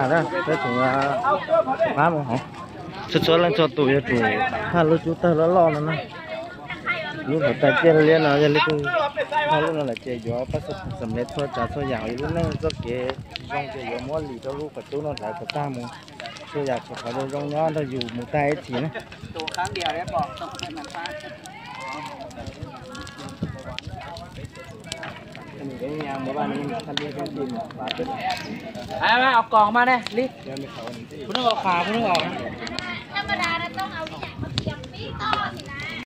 າເດີ ໄປເຖິງວ່າພາມຂອງ ສຸດໆ ແລ້ວຈອດຕູ້ຢູ່ທີ່ທ່າລົດຈູເຕີເລາະໆ ນັ້ນນະ. ລູກຫົວໃຈປ່ຽນລຽນເນາະ ຢ່າລືມຖ້າລູກນັ້ນລະເຈຢໍປະສົບຜົນສຳເລັດທົ່ວຈາທົ່ວຢ່າງ ຢູ່ລູກໜຶ່ງໂຊເກ ຊ່ອງເຈຢໍມົວຫຼີຕໍ່ລູກປະຕູນອດຫຼາຍກວ່າຕາໝູ່ ຊ່ວຍຢາກສະພາໂດຍຍົງຍ້ອນຖ້າຢູ່ໝູ່ໃຕ້ເອຟຊີນະ. ໂຕຄັ້ງດຽວໄດ້ບອກ ຕ້ອງເປັນມັນປ້າ ອັນນີ້ກໍຍັງບໍ່ວ່ານີ້ມັນມີເປັນທີມ ມາ ມາ ເອົາກ່ອງມາແດ່ ລິ ຜູ້ໜຶ່ງເອົາຂາ ຜູ້ໜຶ່ງເອົານະ.